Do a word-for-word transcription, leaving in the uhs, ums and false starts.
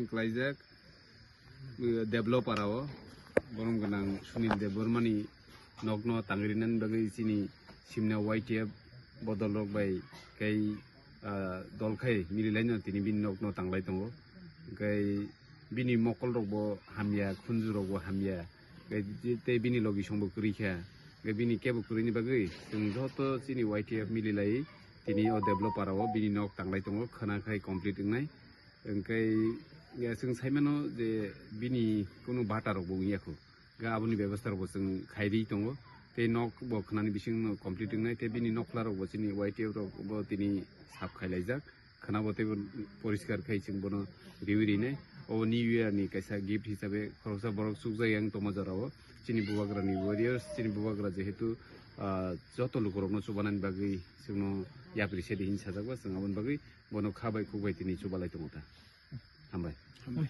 Klaijak, eh, developer o borom gwnang Sunil Debbarmani nokno tangrinani bagwi chini simna Y T F bodol rok bai kai, ah, dol khai mililaino tini bini nokno tanglai tongo. Kai bini mokol rok bo hamya, khunju rok bo hamya. Kai tei bini logi song bo kwrwi kha. Kai bini kebo kwrwini bagwi chwng joto chini Y T F mililai tini o developer o bini nok tanglai tongo, khwna khai complete wngnai. Hwnkhe, ya, chwng saimano je bini kunu bata rok bo wngya khu. Ga aboni bebostha rok bo chwng khairi tongo. Tei nok bo khwnani bising no complete wngnai, tei bini nokla rok bo chini Y T F rok bo tini sap khailaijak. Khwna bo tei bo poriskar khai chwng bono riwi rinai. O New Year ni kaisa gift hisabe khoroksa borok chukjak yang tongma jora o. Chini bubagra ni warriors, chini bubagra jehetu, ah, joto lukurokno chubanani bagwi chwngno yapri sedi hin sajak ba chwng aboni bagwi bono kha bai khuk bai tini chubalai tongo ta. Hambai. Hambai.